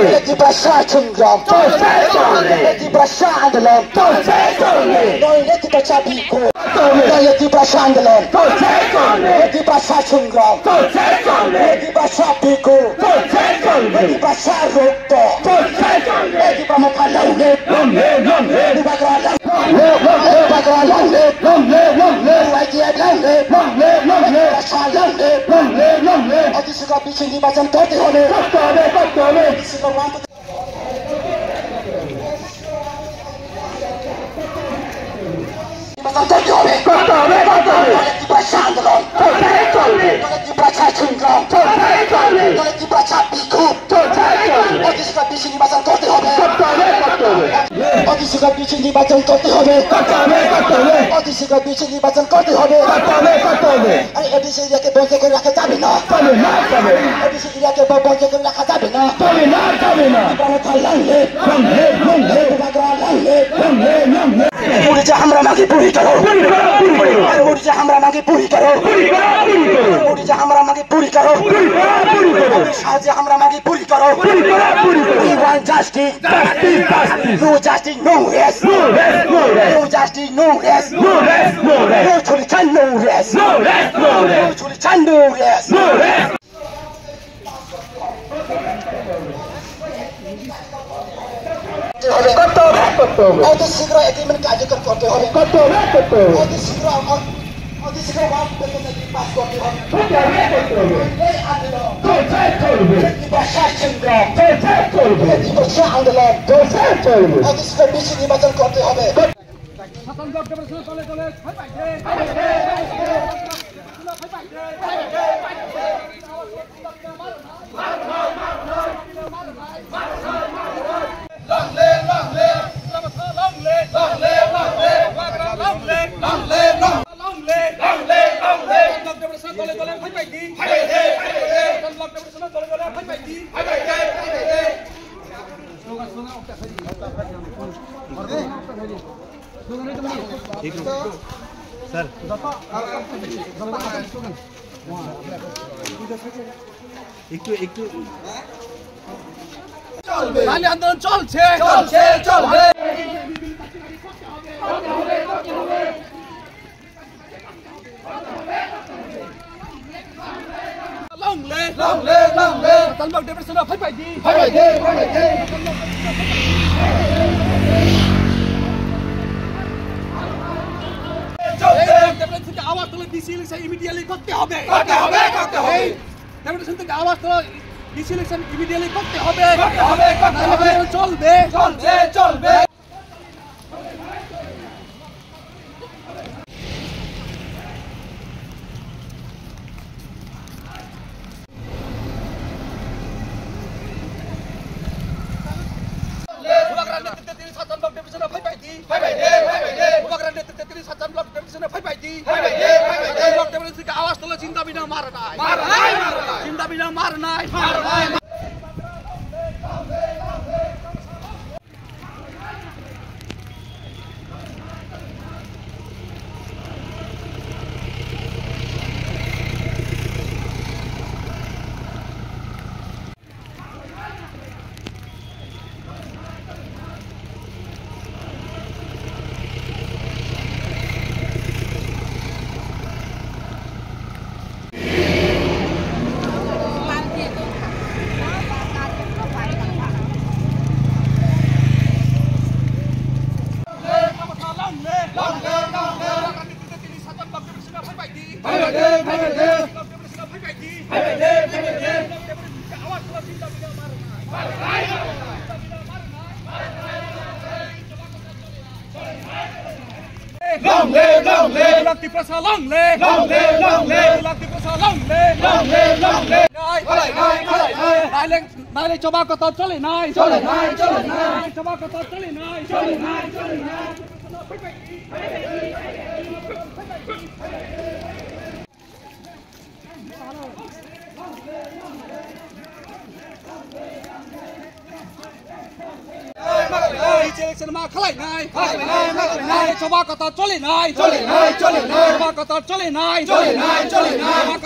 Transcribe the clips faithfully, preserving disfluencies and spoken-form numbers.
Tiprasa chungrong. Tiprasa andolon. Tiprasa biko. Tiprasa andolon. Tiprasa chungrong. Tiprasa biko. Tiprasa rokto. Tiprasa mokha long live. Long live, long live. Bubagra long live. Long live, long live. Bubagra long live. Long live, long live. Long live, long live. Tiprasa long live. Long live, long live. Odi sika biching nirbachan korte hobe. Korte hobe, korte hobe. Odi sika one, two, three. Nirbachan korte hobe. Korte hobe, korte hobe. Tiprasa andolon. Korte hobe, korte hobe. Tiprasa chungrong. Korte hobe, korte hobe. Tiprasa biko. Odi sika biching nirbachan korte hobe. Korte hobe, korte hobe. Odi sika biching nirbachan korte hobe. Korte hobe, korte hobe. Odi sika biching nirbachan korte hobe. Korte hobe, korte hobe. আরে এডিসি এরিয়াকে বন্ধ করে রাখা যাবে না। যাবে না, যাবে না। এডিসি এরিয়াকে ব-, বন্ধ করে রাখা যাবে না। যাবে না, যাবে না। বাংলা খাল লাল হে। লাল হে, লাল হে। বাংলা লাল হে। লাল হে, লাল হে। पूरी से हमरा मांगे पूरी करो। पूरी करो, पूरी करो। पूरी से हमरा मांगे पूरी करो। पूरी करो, पूरी करो। पूरी से हमरा मांगे पूरी करो। पूरी करो, पूरी करो। शाह से हमरा मांगे पूरी करो। पूरी करो, पूरी करो। We want justice. Justice, justice. No justice, no rest. No rest, no rest. No justice, no rest. No rest, no rest. No chuli chan, no rest. No rest, no rest. No chuli chan, no rest. No rest. করতে হবে, করতে হবে। অতি শীঘ্র এগ্রিমেন্ট কার্যকর করতে হবে। করতে হবে, করতে হবে। অতি শীঘ্র, অতি শীঘ্র ওয়ান পেপার পাস করতে হবে। করতে হবে, করতে হবে। এই আন্দোলন চলছে, চলবে। প্রতিবাদ সংগ্রাম চলছে, চলবে। প্রতিবাদ আন্দোলন চলছে, চলবে। অতি শীঘ্র বিসি নির্বাচন করতে হবে। স্যার, একটু, একটু। চলবে। লালি আন্দোলন চলছে। চলছে, চলবে। Long live, long live, long live. Tanbak Depression phai phai di. Phai phai di, phai phai di. চলবে। এই ডেপুটেশন থেকে আওয়াজ তুলে ডিসি ইলেকশন ইমিডিয়েটলি করতে হবে। করতে হবে, করতে হবে। এই ডেপুটেশন থেকে আওয়াজ তুলে ডিসি ইলেকশন ইমিডিয়েটলি করতে হবে। করতে হবে, করতে হবে। চলবে। চলবে, চলবে। Bubagra netrite tini Satchan Block Division-o phai phai di. Phai phai di, phai phai di. Bubagra netrite tini Satchan Block Division-o phai phai di. Phai phai di, phai phai di. Block Division theke awaaz tuli, jindagi na marnai. Marnai, marnai. Jindagi na marnai. Marnai. Long live, long live. Block Tiprasa long live. Long live, long live. Block Tiprasa long live. Long live, long live. Nai, nai, nai, nai. Nai, nai, choba kotor chole nai. Chole nai, chole nai. Nai, choba kotor chole nai. Chole nai, chole nai. Election ma khlai nai. Nai, choba kotor chole nai. Chole nai, chole nai. Choba kotor chole nai. Chole nai, chole nai. Choba kotor chole nai. Chole nai, chole nai.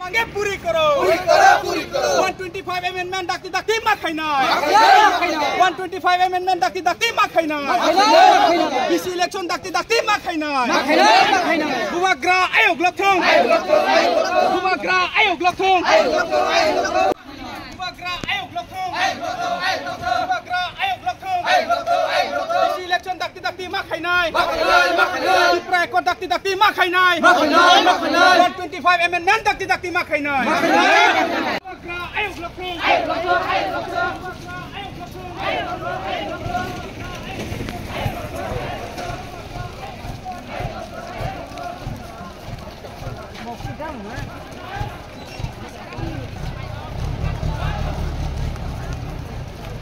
Ange puri koro. Puri koro, puri koro. One twenty-five amendment dakti dakti ma khainai. Ma khainai, ma khainai. One twenty-five amendment dakti dakti ma khainai. Ma khainai, ma khainai. B C election dakti dakti ma khainai. Ma khainai, ma khainai. Bubagra ayok lokthung. Ayok lokthung, ayok lokthung. Bubagra ayok lokthung. Ayok lokthung, ayok lokthung. Bubagra ayok lokthung. Ayok lokthung, ayok lokthung. Bubagra ayok lokthung. Ayok lokthung, ayok lokthung. B C election dakti dakti ma khainai. Ma khainai, ma khainai. Tipra Accord dakti dakti ma khainai. Ma khainai, ma khainai. One twenty-five amendment dakti dakti ma khainai. Ma khainai, ma khainai.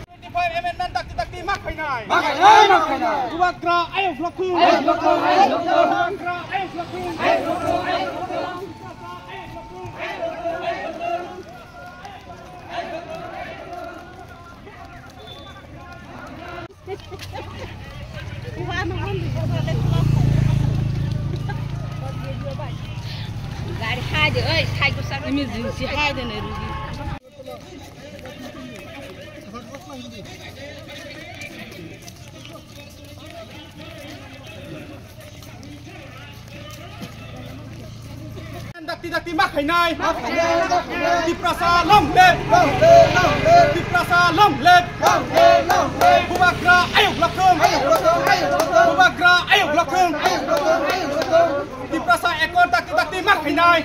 Twenty-five amendment dakti dakti ma khainai. Ma khainai, ma khainai. Bubagra ayok lokthung. Ayok lokthung, ayok lokthung. Bubagra ayok lokthung. Ayok lokthung, ayok lokthung. Gari hai de, oi, sai ko sa. Emergency hai de ne rugi. Dakti dakti ma khainai. Tiprasa long live. Tiprasa long live. Bubagra ayok lokthung. Bubagra ayok lokthung. Tiprasa Accord dakti dakti ma khainai.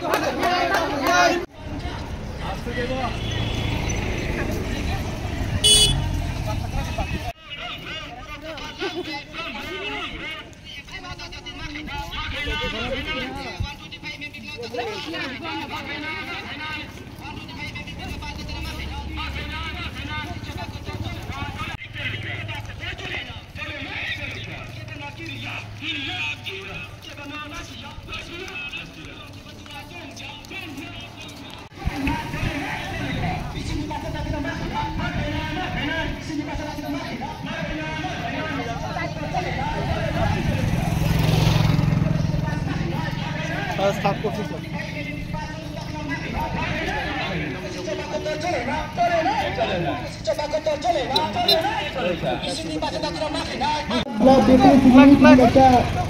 Block deputy secretary tini ekta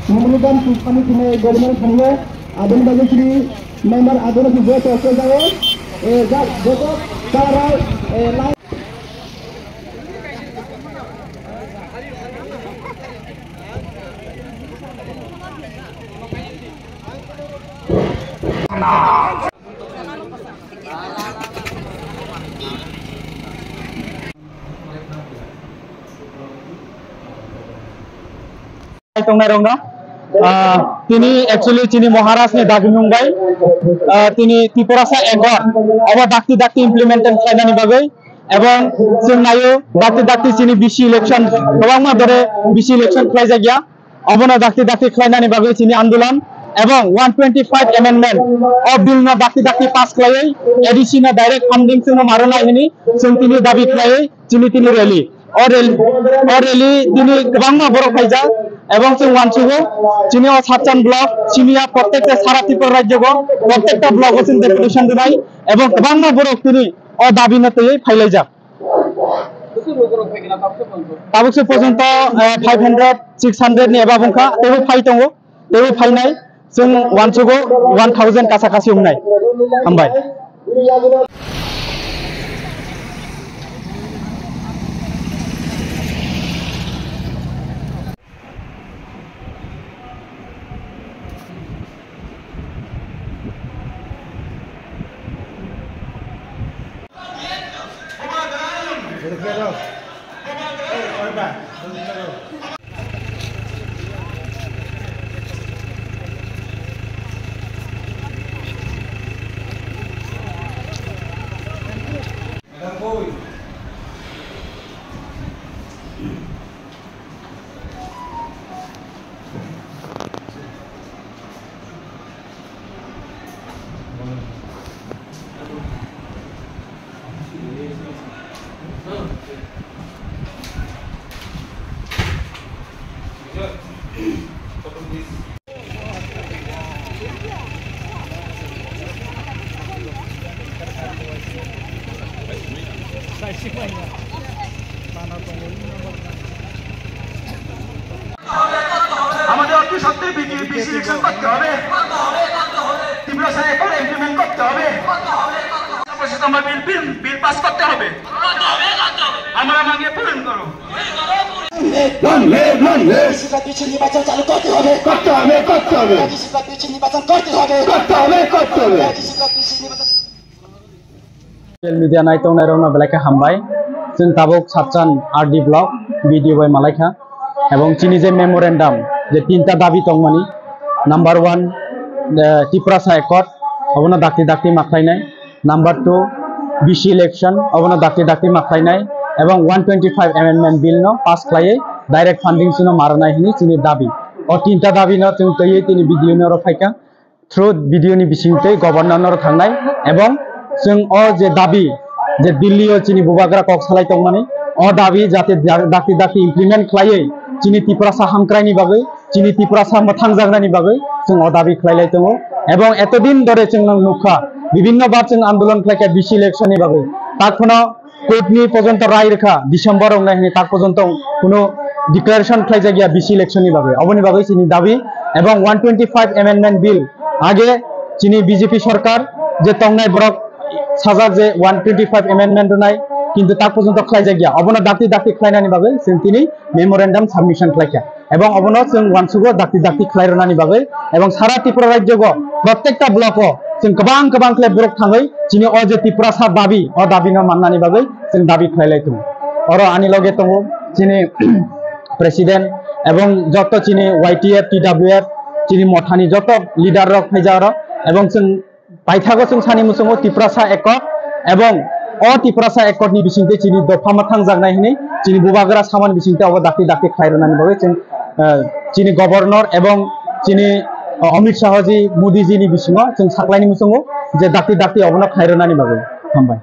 memorandum sismani tini government thangyo, aboni bagwi tini member aboni tini joto kejao, eh, ja-, joto colour, eh, line. Tongnai rokno, ah, tini actually chini Maharaj ni dabi mung bai, ah, tini Tiprasa Accord obo dakti dakti implementation khlainani bagwi, ebong chwng naio dakti dakti chini B C election kwbangma dore B C election khlaijak ya. Obono dakti dakti khlainani bagwi chini andolon ebong one twenty-five amendment o bill no dakti dakti pass khlaiwi A D C no direct funding chwngno marwnai hwnwi chwng tini dabi khlaiwi chini tini rally. O rally, o rally tini kwbangma borok phaijak ebong chwng uansugo chini o Satchan block simiya prottekta sara Tripura rajyo go prottekta block o chwng deputation rwnai ebong kwbangma borok tini o dabi no twiwi phailaijak. Tabuk se porjonto, eh, five hundred, six hundred ni above wngkha, teibo phai tongo, teibo phainai, chwng uansugo one thousand kasa kasi wngnai. Hambai. আমাদের অতি সত্ত্বে বিটি-, BC election করতে হবে। ত্রিপুরা সরকার ইমপ্লিমেন্ট করতে হবে। পঁচিশ নম্বর বিল, বিল, bill pass করতে হবে। আমরা মাঙে পূরণ করো। Long live, long live। VC নির্বাচন চালু করতে হবে। করতে হবে, করতে হবে। বিসি নির্বাচন করতে হবে। করতে হবে, করতে হবে। বিসি নির্বাচন Social media nai tongnai rokno belai khe hambai. Chwng tabuk Satchan R D block B D O bai malai kha. Ebong chini je memorandum, je tinta dabi tongmani, number one, eh, Tiprasa Accord, obono dakti dakti ma khlainai. Number two, B C election, obono dakti dakti ma khlainai. Ebong one twenty-five amendment bill no pass khlaiwi direct funding chwngno ma rwnai hwnwi chini dabi. O tinta dabi no chwng twiwi tini video no oro phaikha. Through video ni bisingtwi governor no thangnai, ebong chwng o je dabi, je Delhi o chini bubagra kok salai tongmani, o dabi jate da-, dakti dakti implement khlaiwi chini Tiprasa hamkraini bagwi, chini Tiprasa mwthangjaknani bagwi chwng o dabi khlailai tongo. Ebong etodin dore chwng nukha, bibhinno bar chwng andolon khlaikha B C election ni bagwi, tak phano court ni pojonto rai rwkha December wngnai hwnwi, tak pojonto kuno declaration khlaijak ya B C election ni bagwi. Oboni bagwi chini dabi, ebong one twenty-five amendment bill, age chini B J P sorkar je tongnai borok sajak je one twenty-five amendment rwnai, kintu tak pojonto khlaijak ya. Obono dakti dakti khlainani bagwi chwng tini memorandum submission khlaikha. Ebong obono chwng uansugo dakti dakti khlai rwnani bagwi, ebong sara Tripura rajyo o protekta block o chwng kwbang kwbang khlai borok thangwi chini o je Tiprasa dabi, o dabi no mannani bagwi chwng dabi khlai lai tongo. Oro ani loge tongo chini president ebong joto chini Y T F, T W F, chini mothani joto leader rok phaijak oro, ebong chwng paithago chwng sani muchungo Tiprasa Accord, ebong o Tiprasa Accord ni bisingtwi chini dopha mwthangjaknai hwnwi chini bubagra samani bisingtwi obo dakti dakti khlai rwnani bagwi chwng, eh, chini governor ebong chini, eh, Amit Shah ji, Modi ji ni bisingo chwng saklaini muchungo je dakti dakti obono khlai rwnani bagwi. Hambai.